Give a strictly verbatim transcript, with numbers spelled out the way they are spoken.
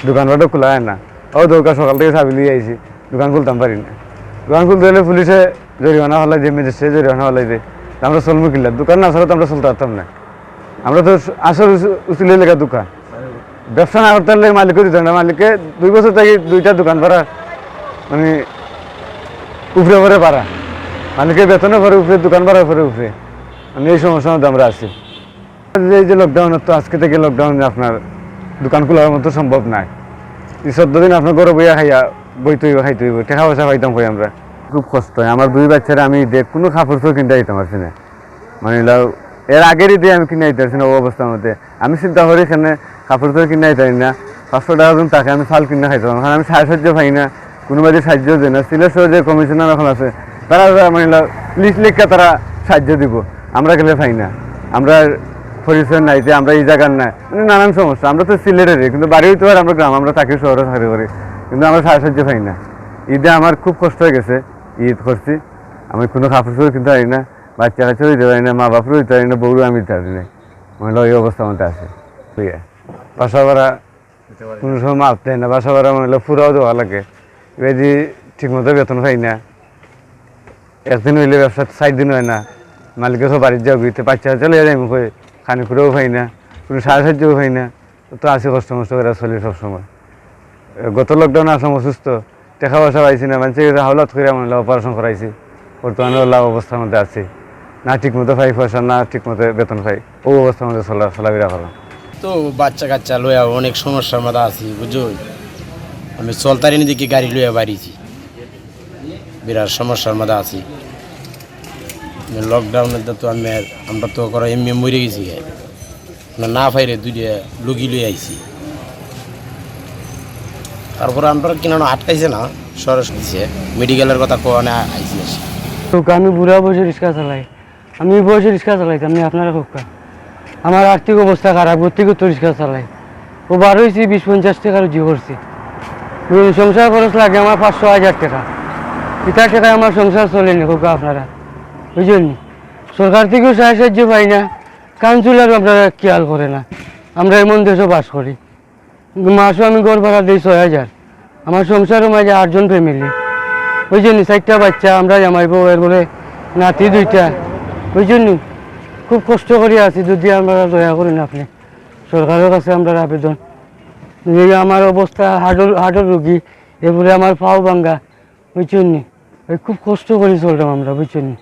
দোকানপাটও খোলা অয় না। অউ দরকার, সকাল থাকি চাবি লইয়া আইছি, দোকান খুলতাম পারি না। দোকান খুলতে অইলে পুলিশে জরিমানা ফালাই দেয়, ম্যাজিস্ট্রেটে জরিমানা ফালাই দেয়। তে আমরা চলমু কিলা? দোকান না ছাড়া তো আমরা চলতাম পারতাম না। আমরা তো আসল উস-, উসুলি লেখা দোকান। ব্যবসা না করতে পারলে মালিকও দিত না। মালিকে দুই বছর থাকি দুইটা দোকান ভাড়া, মানে, উপরে উপরে ভাড়া। মালিকে বেতনও পড়ে উপরে, দোকান ভাড়া পড়ে উপরে। মানে, এই সমস্যার মধ্যে আমরা আছি। যে, এই যে লকডাউন, তো আজকে থাকি লকডাউন, আপনার দোকান খোলার মতো সম্ভব নায়। এই চৌদ্দ দিন আপনার ঘরো বইয়া খাইয়া বইতে অইবো, খাইতে অইবো, টেকা পয়সা পাইতাম কই আমরা? খুব কষ্ট অয়। আমার দুই বাচ্চারে আমি ঈদে কুনু কাপড় চোপড় কিনতে দিতাম পারছি না। মানে, অইলো, এর আগের ঈদে আমি কিনা দিতে পারছি না অউ অবস্থার মধ্যে। আমি চিন্তা করি, কেনে কাপড় চোপড় কিনা দিতে পারি না, পাঁচশো টেকা যখন থাকে, আমি চাউল কিনা খাইতাম, কারণ আমি সাহায্য পাই না, কুনুবায়দি সাহায্য দেয় না। সিলেট শহরে যে কমিশনার অখন আছে, তারা, তারা, মানে, অইলো, লিস্ট লেখিয়া তারা সাহায্য দিবো, আমরা গেলে পাই না, আমরার পরিচয় নাই, তে আমরা ই জাগার না, মানে, নানান সমস্যা। আমরা তো সিলেটেরই, কিন্তু বাড়ি অইতে পারে আমরা গ্রাম, আমরা থাকি শহরো, চাকরি করি, কিন্তু আমরা সাহায্য পাই না। ঈদে আমার খুব কষ্ট অই গেছে, ঈদ করছি, আমি কুনু কাপড় চোপড় কিনতে পারি না, বাচ্চা কাচ্চা দিতে পারি না, মা বাপরে দিতে পারি না, বউরে আমি দিতে পারি না। মানে, অউ অবস্থার মধ্যে আছে। ঠিক আছে, বাসা ভাড়া কুনু সময় মাফ দেয় না, বাসা ভাড়া, মানে, পুরাও দেওয়া লাগে। এবার যে ঠিকমতো বেতন পাই না, একদিন অইলে ব্যবসা চাইর দিন অয় না, মালিকে তো বাড়িত যাওগি, তে বাচ্চা কাচ্চা লইয়া যাইমু কই, খানি খুড়াও পাই না, কুনু সাহায্যও পাই না। তো আছি কষ্ট মষ্ট করি চলি সবসময়। এ, গত লকডাউনে আসলাম অসুস্থ, টেকা পয়সা পাইছি না, মানষে গেছে হাওলাত করিয়া, মানে, অপারেশন করাইছি। বর্তমানে অলা অবস্থার মধ্যে আছি, না ঠিক মতো পাই পয়সা, না ঠিক মতো বেতন পাই, অউ অবস্থার মধ্যে চলা, চলাফিরা করা। তো বাচ্চা কাচ্চা লইয়া অনেক সমস্যার মধ্যে আছি, বুঝছো? আমি চলতারি নি দেখি গাড়ি লইয়া বাড়িছি, বিরাট সমস্যার মধ্যে আছি। লকডাউনে তো আমি আর, আমরা তো করে এমনি মরে গেছি গিয়া। না, না পাইরে দুইটা লুগি লই আইছি। তারপরে আমরা কিনা আটকাইছে না, সরাসরি দিছে। মেডিকেলের কথা কওয়ানে আইছি আসি। তো আমি বুড়া বয়সে রিক্সা চালাই, আমি এই বয়সে রিক্সা চালাইতাম না, আপনারা কউক্কা। আমার আর্থিক অবস্থা খারাপ, গতিকে তো রিক্সা চালাই। ও বার অইছি বিশ পঞ্চাশ টেকা রুজি করছি। উম, সংসার খরচ লাগে আমার পাঁচশো হাজার টেকা, ইতার টেকায় আমার সংসার চলে না কউক্কা আপনারা, বুঝছইন নি? সরকার থাকিও সাহায্য পাই না, কাউন্সিলর আপনারা খেয়াল করে না। আমরা এমন দেশো বাস করি, মাসো আমি ঘর ভাড়া দেই ছয় হাজার। আমার সংসারো মাঝে আটজন ফ্যামিলি, বুঝছইন নি? চাইরটা বাচ্চা, আমরা জামাই বউ, এরপরে নাতি দুইটা, বুঝছইন নি? খুব কষ্ট করি আছি, যদি আপনারা দয়া করইন আপনে। সরকারর কাছে আমরার আবেদন, এই আমার অবস্থা হার্টর, হার্টর রুগী, এরপরে আমার পাও ভাঙ্গা, বুঝছইন নি? এই খুব কষ্ট করি চলরাম আমরা, বুঝছইন নি?